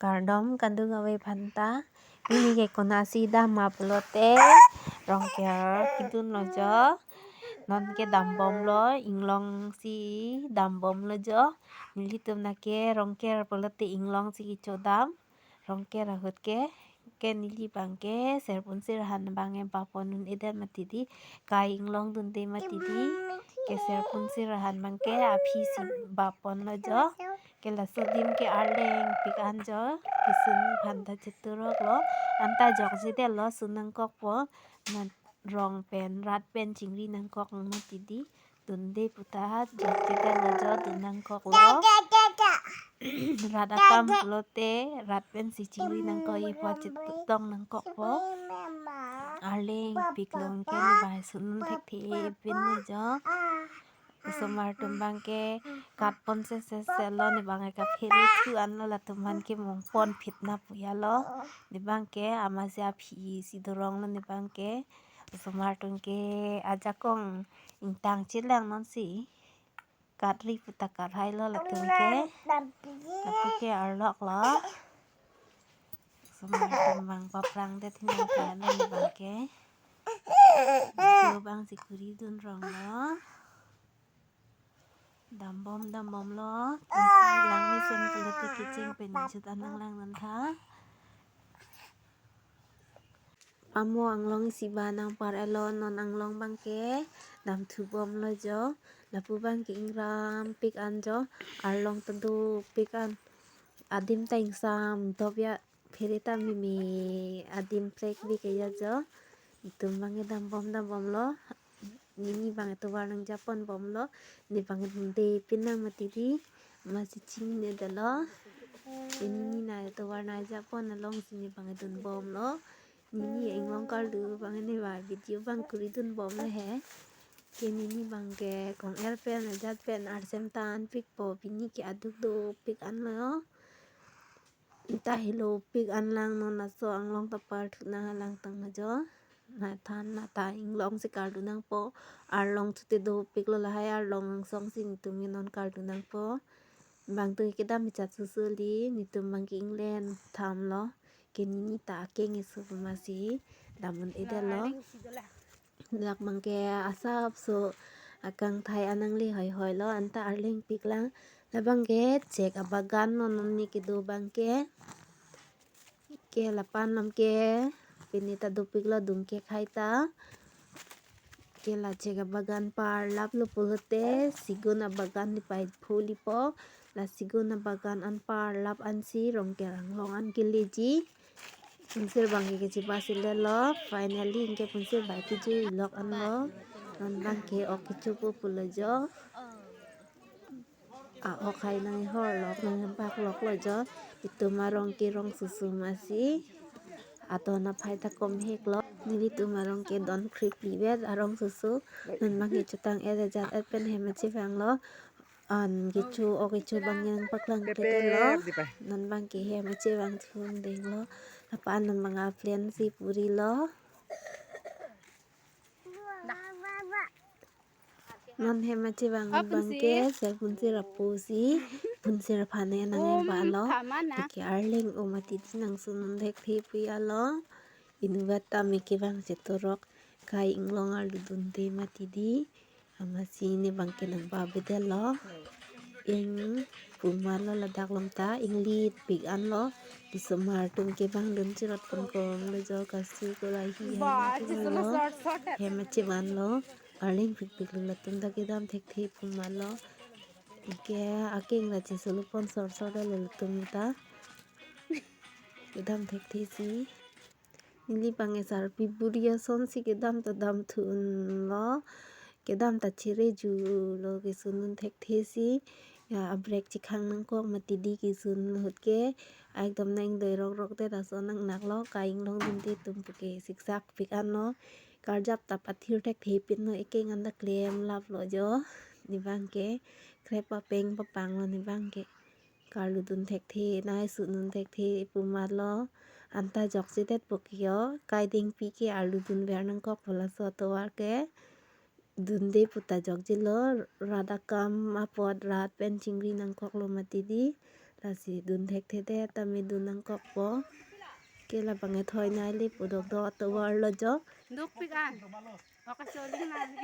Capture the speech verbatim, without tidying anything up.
Kardom kadokave aphanta. Pini ke konatsi dam ma pulote, Rongker kedun lo jo. Non ke dambomlo, inglongsi dambomlo jo. Nelitum na ke Rongker pulote inglongsi kechodam. Rongker ahut ke, ke neli abang ke Serpunsir ahan abang ke bapon un-edet mati di, kai inglong dunde mati di. Ke Serpunsir ahan abang ke aphisi bapon lo jo. Ke laso adim ke arleng pik an jo. Kesun aphanta cheturok lo. Anta jokjedet lo, sun nangkokpo. Nat rong pen, rat pen chingri nangkok mati di. Dunde puta jokjedet lo jo, dun nangkok lo. Rat akam pulote, rat pensi chingri nangkok, ipo chetong nangkokpo. Arleng pik lo, anke ne bai sun thekthe pin lo jo. Osomar atum abang ke katpon se se se lo, ne abang ke kaphere thu an lo, latum aphan ke mongpon phit na puya lo. Ne abang ke amatsi aphisi dorong lo ne abang ke. Osomar atum ke ajakong ingtang chelang non si. Katri puta kathai lo latum ke. Lapu ke arlok lo. Osomar atum abang paprang det hinang ke anu abang ke. Video abang si kuri dun rong lo. Dambom dambom lo. Lasi lang mesen pulote kecheng pen jut anang lang non tha. Pamo anglong isi ba nangpar-et lo, non anglong abang ke damthu bomlo jo. Lapu abang ke ingram pik an jo. Arlong ta dopik an. Adim ta ingsam dop ya, phere ta mimi adim prek bi ke ya jo. Itum abang ke dambom dambom lo. Nini abang ke tovar nangjapon bomlo. Ne abang ke dunde pin nang mati di. Amatsi chinine det lo. Ke nini na tovar nangjapon alongsi ne abang ke dun bomlo. Nini inglong karlu abang ne ba video abang kuri dun bomlo he. Ke nini abang ke kong-er pen ajat pen arsem tan pikpo, pini ke aduk dopik an lo. Anta helo pik an lang, non laso anglong ta parthuna lang tang ma jo. Na than na ta inglongsi karlu nangpo. Arlong thu te dopik lo, lahai arlong angsong si netum ke non karlu nangpo. Bang atum kedam hichat susu li, netum abang ke inglen tham lo. Ke nini ta akeng isu puma si dam un-edet lo. Dak abang ke asapso akangthai anang le hoi hoi lo, anta arleng pik lang. Labang ke chek abagan non, non ne kedo abang ke. Ke lapu an lam ke pini ta dopik lo, dungke khai ta. Ke la chek abagan parlap lo pulote, sigun abagan ne pai phuli po. La sigun abagan an parlap ansi Rongker anglong an keleji. Punsir abang ke kechepa si le lo. Finally anke punsir bai kejui lok an lo. Non abang ke ok kechopo pulo jo. A-ok hai nang hor lok, nang bak lok lo jo. Itum arong ke rong susu masi. Adon aphai ta kom hek lo. Nelitum arong ke don krip livet arong susu. Non abang ke chutang-et ajat-et pen hem achevang lo. An kecho, ok kecho abang nangpaklang kete lo. Non abang ke hem achevang thun deng lo. Lapu an non abang aplen si puri lo. Non hem achevang abang ke, Serpunsir apo si, Punsir aphan ne nang-e ba lo. Tiki arleng o mati di nang sun un thekthe pu ya lo. Inutvet ta me kevang chetorok, kai inglong arlu dunde mati di. Amatsi ne abang ke nang ba bedet lo. Ing puma lo ladak along ta, inglit pik an lo. Osomar atum ke bang dun chirot pon kong lo jo, kasu kolai hi ba, hai lo. Hem achevang lo. Arleng pik pik lo, latum ta kedam thekthe puma lo. Ke akeng la chesolo pon sor sor lo latum ta. Kedam thekthe si. Neli abang ke sarpi buri ason si kedam ta damthu un lo. Kedam ta chere ju lo, kesun un thekthe si. Ya, abrek chekhang nangkok mati di kesun ahut ke. Ekdom nang doi rok rok te laso nang nak lo, kai inglong dunde atum pu ke siksak pik an lo. Karjap ta pathir thekthe pin lo, ekeng an ta klem lap lo jo. Ne abang ke krep papeng papang lo ne abang ke. Karlu dun thekthe, nai sun un thekthe puma lo. Anta jokjedet po ke jo. Kai dengpi ke arlu dun ver nangkok po laso atovar ke. Dunde puta jokje lo, rat akam apot rat pen chingri nangkok lo mati di. Lasi dun thekthedet tame dun nangkokpo. Ke labang ethoi nai le pu dokdok atovar lo jo. Dukpik an. Oka choling nani.